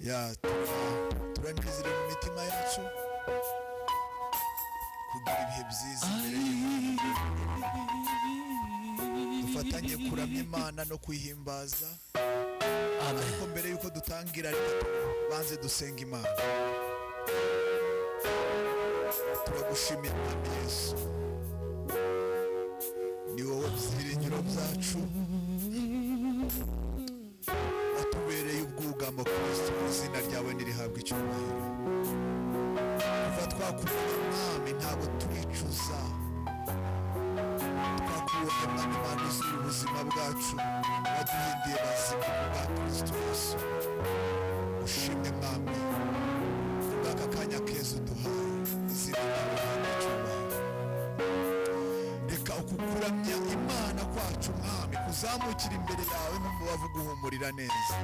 Ya, turanezerewe mu mitima yacu kugira ibihe byiza imbere y'Imana, dufatanye kuramya Imana no kwihimbaza. Amen. Ariko mbere yuko dutangira, reka tubanze dusenga Imana. Turagushimira, Mwami Yesu, ni wowe byiringiro byacu, watubereye ubwugamo. Kristo, izina ryawe nirihabwa icyubahiro. Kuva twakubona, Mwami, ntabwo turicuza. Twakubonye, Mwami Imana, uzira ubuzima bwacu, waduhinduye bazima bwa Kristo Yesu. Ushimwe, Mwami, kubw'aka kanya keza uduhaye. Izina ryawe rihabwa icyubahiro. Reka uku kuramya Imana kwacu, Mwami, kuzamukira imbere yawe nk'umubavu guhumurira neza,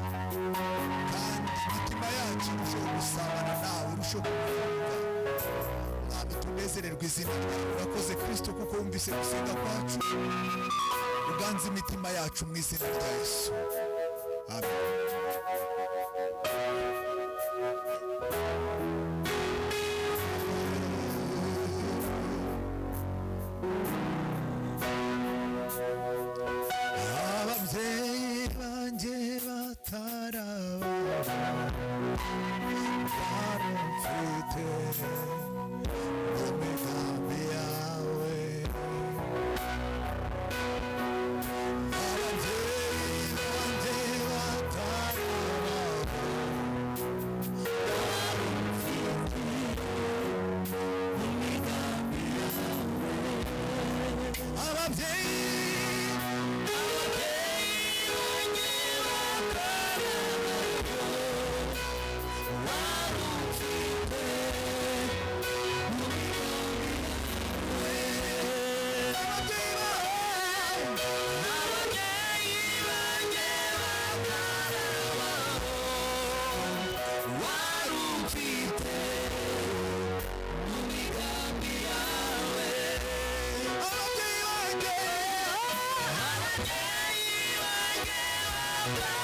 kandi imitima yacu irusheho gusabana nawe, irusheho kukumva. Mwami, tunezererwe izina ryawe. Urakoze, Kristo, kuko wumvise gusenga kwacu. Uganze imitima yacu mu izina rya Yesu, amen. Ababyeyi banjye bataraba, warumfite mu migambi yawe. Ababyeyi banjye bataraba, ababyeyi ababyeyi banjye ababyeyi banjye.